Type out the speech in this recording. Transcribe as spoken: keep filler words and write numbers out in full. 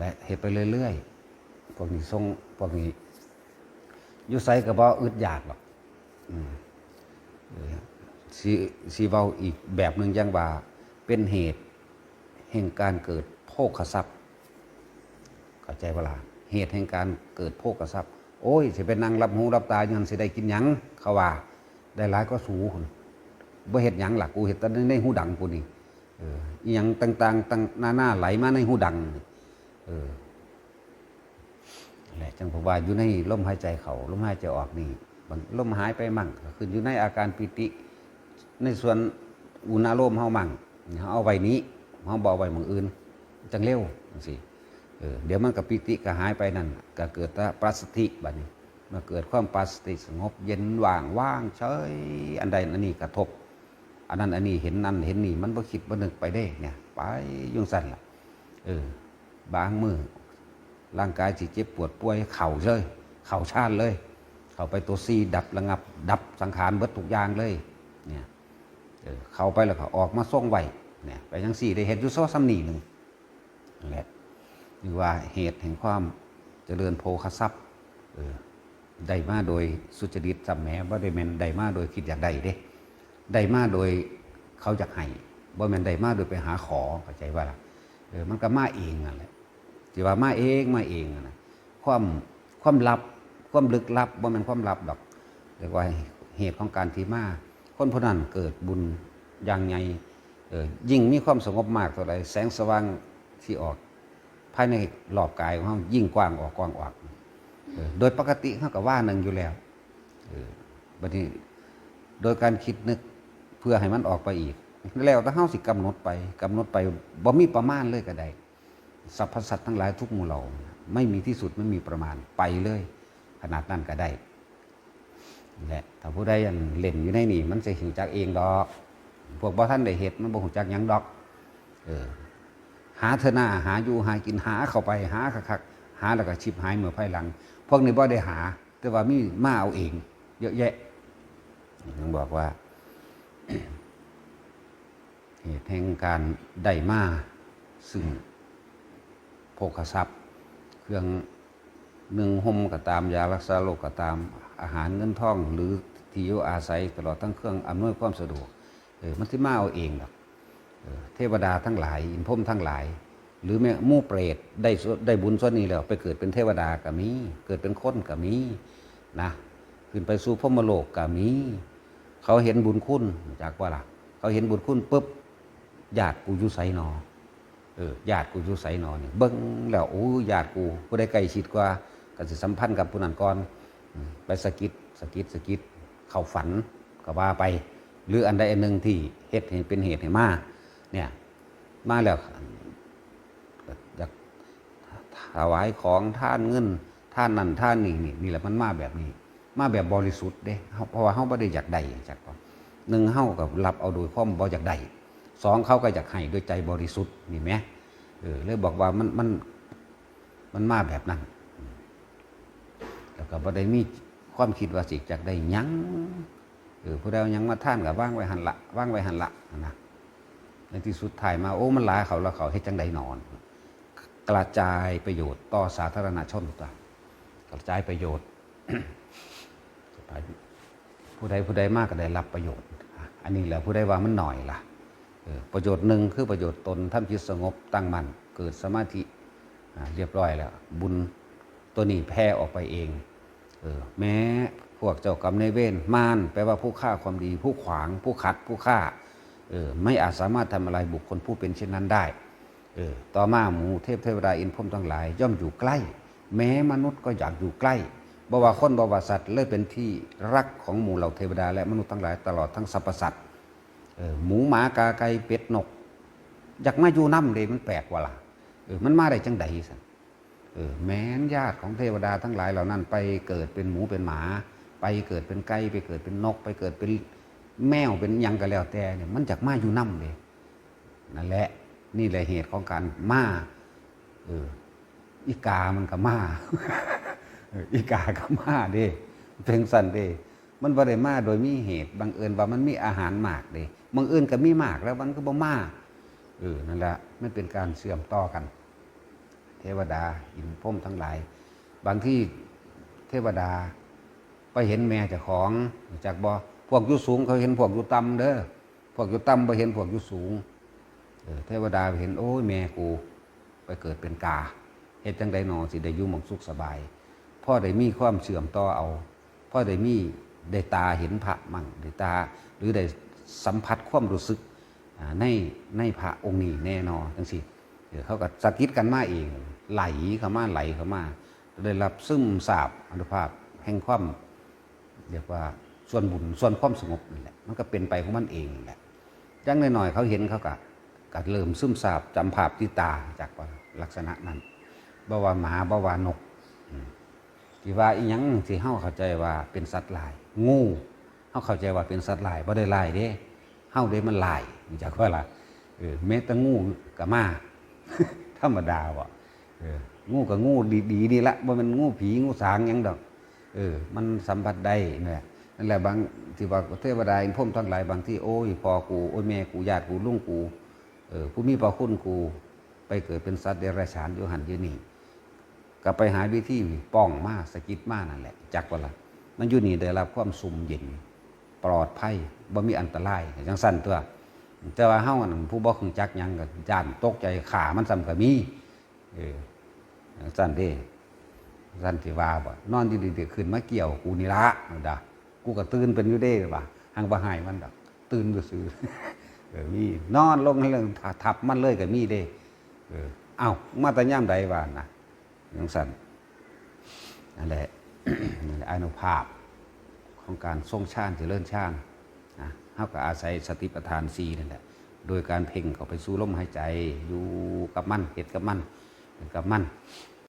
และเฮ็ดไปเรื่อยๆ พวกนี้ส่ง พวกนี้อยู่ไสก็บ่อึดอยากหรอก อืม เออ สิ สิเว้าอีกแบบหนึ่ง จั่งว่าเป็นเหตุแห่งการเกิดโภคทรัพย์ เข้าใจบ่ล่ะ เหตุแห่งการเกิดโภคทรัพย์ โอ้ย สิไปนั่งหลับหูหลับตาอยู่หั่นสิได้กินหยัง เขาว่า ได้หลายกว่าสูพุ้น บ่เฮ็ดหยังล่ะ กูเฮ็ดแต่ในหูดังกูนี่ เออ อิหยังต่างๆ ต่างนานาไหลมาในหูดัง เออ นั่นแหละ จั่งผมว่าอยู่ในลมหายใจเข้า ลมหายใจออกนี่ บางลมหายไปมั่ง ก็ขึ้นอยู่ในอาการปีติ ในส่วนอุณาโลมเฮามั่ง เฮาเอาไว้นี้ เฮาบ่เอาไว้หม่องอื่น จั่งเร็ว จั่งซี้ เออ เดี๋ยวมันก็ปีติก็หายไปนั่น ก็เกิดแต่ปัสสัทธิบัดนี้ มาเกิดความปัสสัทธิสงบเย็นว่าง ว่างเฉย อันใดอันนี้กระทบ อันนั้นอันนี้เห็นนั่นเห็นนี่ มันบ่คิดบ่นึกไปเด้เนี่ย ไปอยู่จั่งซั่นล่ะ เออ บางมื้อร่างกายสิเจ็บปวดป่วย เข้าเลย เข้าฌานเลย เข้าไปตัวสี่ดับระงับ ดับสังขารเบิดทุกอย่างเลย เนี่ย เออ เข้าไปแล้วก็ออกมาทรงไว้ เนี่ย ไปจั่งซี้ ได้เฮ็ดอยู่ซอส่ำนี้หนึ่ง นั่นแหละ เรียกว่าเหตุแห่งความเจริญโภคทรัพย์ เออ ได้มาโดยสุจริตซ้ำแหม บ่ได้แม่นได้มาโดยคิดอยากได้เด้ ได้มาโดยเขาอยากให้ บ่แม่นได้มาโดยไปหาขอ เข้าใจบ่ล่ะ เออ มันก็มาเองนั่นแหละ ที่ว่ามาเอง มาเองนั่นน่ะ ความ ความลับ ความลึกลับ บ่แม่นความลับดอก เรียกว่าเหตุของการที่มา คนผู้นั้นเกิดบุญอย่างใหญ่ เออ ยิ่งมีความสงบมากเท่าใด แสงสว่างที่ออกภายในรอบกายของเฮายิ่งกว้างออก กว้างออก เออ โดยปกติเฮาก็ว่าหนึ่งอยู่แล้ว เออ บัดนี้ โดยการคิดนึกเพื่อให้มันออกไปอีก แล้วแต่เฮาสิกำหนดไป กำหนดไป บ่มีประมาณเลยก็ได้ สรรพสัตว์ทั้งหลายทุกหมู่เหล่า ไม่มีที่สุด ไม่มีประมาณ ไปเลย ขนาดนั้นก็ได้ และถ้าผู้ใดอันเล่นอยู่ในนี่ มันสิรู้จักเองดอก พวกบ่ทันได้เฮ็ด มันบ่รู้จักหยังดอก เออ หาเถอะหน้า หาอยู่หากิน หาเข้าไป หาคักๆ หาแล้วก็ชิบหายเมื่อภายหลัง พวกนี้บ่ได้หา แต่ว่ามีมาเอาเอง เยอะแยะ ยังบอกว่า เหตุแห่งการได้มาซึ่งโภคทรัพย์ เครื่องนุ่งห่มก็ตาม ยารักษาโรคก็ตาม อาหารเงินทอง หรือที่อยู่อาศัย ตลอดทั้งเครื่องอำนวยความสะดวก เออ มันสิมาเอาเองดอก เออ เทวดาทั้งหลาย อินทร์พรหมทั้งหลาย หรือแม้หมู่เปรตได้ส่วน ได้บุญส่วนนี้แล้ว ไปเกิดเป็นเทวดาก็มี เกิดเป็นคนก็มี นะ ขึ้นไปสู่พรหมโลกก็มี เขาเห็นบุญคุณ จักว่าล่ะ เขาเห็นบุญคุณปุ๊บ ญาติกูอยู่ไสหนอ เออ ญาติกูอยู่ไสหนอนี่ เบิ่งแล้ว โอ้ ญาติกู ผู้ใดใกล้ชิดกว่า ก็สิสัมพันธ์กับผู้นั้นก่อน อืม ไปสะกิด สะกิด สะกิด เข้าฝัน ก็ว่าไป หรืออันใดอันหนึ่งที่เฮ็ดให้เป็นเหตุให้มา เนี่ย มาแล้ว อยากถวายของทานเงิน ทานนั่นทานนี่ นี่ นี่แหละมันมาแบบนี้ มาแบบบริสุทธิ์เด้ เฮา เพราะว่าเฮาบ่ได้อยากได้ จักว่า หนึ่ง เฮาก็รับเอาโดยความบ่อยากได้ สอง เขาก็อยากให้ด้วยใจบริสุทธิ์ นี่แหม เออ เลยบอกว่ามัน มัน มันมาแบบนั้น แล้วก็บ่ได้มีความคิดว่าสิอยากได้หยัง เออ ผู้ใดเอาหยังมาทานก็วางไว้หั่นละ วางไว้หั่นละ นะ ในที่สุดท้ายมา โอ้ มันหลายเข้า หลายเข้า เฮ็ดจั่งใดหนอ กระจายประโยชน์ต่อสาธารณชนตั๊ว กระจายประโยชน์ ผู้ใดผู้ใดมาก็ได้รับประโยชน์ อ่ะ อันนี้แหละผู้ใดว่ามันน้อยล่ะ เออ ประโยชน์หนึ่งคือประโยชน์ตน ทำจิตสงบตั้งมั่น เกิดสมาธิ อ่ะ เรียบร้อยแล้ว บุญตัวนี้แผ่ออกไปเอง เออ แม้พวกเจ้ากรรมนายเวร มาร แปลว่าผู้ฆ่าความดี ผู้ขวาง ผู้ขัด ผู้ฆ่า เออ ไม่อาจสามารถทำอะไรบุคคลผู้เป็นเช่นนั้นได้ เออ ต่อมาหมู่เทพเทวดาอินทร์พรหมทั้งหลายย่อมอยู่ใกล้ แม้มนุษย์ก็อยากอยู่ใกล้ บ่ว่าคนบ่ว่าสัตว์ เลยเป็นที่รักของหมู่เหล่าเทวดาและมนุษย์ทั้งหลาย ตลอดทั้งสรรพสัตว์ เออ หมูหมากาไก่เป็ดนก อยากมาอยู่นำเด้ มันแปลกว่าล่ะ เออ มันมาได้จั่งใดซั่น เออ แม้นญาติของเทวดาทั้งหลายเหล่านั้นไปเกิดเป็นหมูเป็นหมา ไปเกิดเป็นไก่ ไปเกิดเป็นนก ไปเกิดเป็นแมว เป็นหยังก็แล้วแต่เนี่ย มันอยากมาอยู่นำเด้ นั่นแหละ นี่แหละเหตุของการมา เออ อีกามันก็มา เออ อีกาก็มาเด้ เป็นซั่นเด้ มันบ่ได้มาโดยมีเหตุ บังเอิญว่ามันมีอาหารมากเด้ บังเอิญก็มีมากแล้วมันก็บ่มา เออ นั่นแหละ มันเป็นการเชื่อมต่อกัน เทวดาอินทร์พรหมทั้งหลาย บางทีเทวดาไปเห็นแม่เจ้าของ รู้จักบ่ พวกอยู่สูงเขาเห็นพวกอยู่ต่ำเด้อ พวกอยู่ต่ำบ่เห็นพวกอยู่สูง เออ เทวดาเห็น โอ้ย แม่กูไปเกิดเป็นกา เฮ็ดจั่งใดหนอสิได้อยู่หม่องสุขสบาย พอได้มีความเชื่อมต่อเอา พอได้มี ได้ตาเห็นพระมั่ง ได้ตา หรือได้สัมผัสความรู้สึก อ่า ใน ในพระองค์นี้แน่นอนจั่งซี้ เออ เขาก็สะกิดกันมาเอง ไหลเข้ามา ไหลเข้ามา ได้รับซึมซาบอานุภาพแห่งความ เรียกว่าส่วนบุญ ส่วนความสงบนั่นแหละ มันก็เป็นไปของมันเองนั่นแหละ อย่างน้อยๆ เขาเห็นเขาก็ ก็เริ่มซึมซาบ จำภาพติดตา จากว่าลักษณะนั้น บ่ว่าหมา บ่ว่านก อืม ที่ว่าอีหยังที่เฮาเข้าใจว่าเป็นสัตว์ร้าย งู เฮาเข้าใจว่าเป็นสัตว์ร้าย บ่ได้ร้ายเด้ เฮาเด้มันร้าย รู้จักบ่ล่ะ เออ แม้แต่งูก็มา ธรรมดาบ่ เออ งูก็งูดีๆ นี่ละ บ่แม่นงูผี งูสางหยังดอก เออ มันสัมผัสได้นั่นแหละ นั่นแหละ บาง ที่ว่าเทวดาอินทร์พรหมทั้งหลาย บางที โอ้ย พ่อกู โอ้ย แม่กู ญาติกู ลุงกู เออ ผู้มีพระคุณกู ไปเกิดเป็นสัตว์เดรัจฉานอยู่หั่นอยู่นี่ ก็ไปหาวิธีป้องมา สะกิดมานั่นแหละ จักบ่ล่ะ มันอยู่นี่ได้รับความซุ่มเย็น ปลอดภัย บ่มีอันตราย จั่งซั่นตั่ว แต่ว่าเฮานั่นผู้บ่รู้จักหยังก็ย้านตกใจ ฆ่ามันซ้ำก็มี เออ จั่งซั่นเด้ ซั่นสิว่าบ่ นอนอยู่ดีๆ ขึ้นมาเกี่ยวกูนี่ละ มันด่า กูก็ตื่นเป็นอยู่เด้ว่า หังบ่ให้มันดอก ตื่นซื่อๆ เออ มี นอนลงให้เรื่องทับมันเลยก็มีเด้ เออ เอ้า มาแต่ยามใดวะนะ จั่งซั่น นั่นแหละ นั่นแหละ อานุภาพของการทรงฌาน เจริญฌานนะ เฮาก็อาศัยสติปัฏฐานสี่นั่นแหละ โดยการเพ่งเข้าไปสู่ลมหายใจ อยู่กับมัน เฮ็ดกับมัน เป็นกับมัน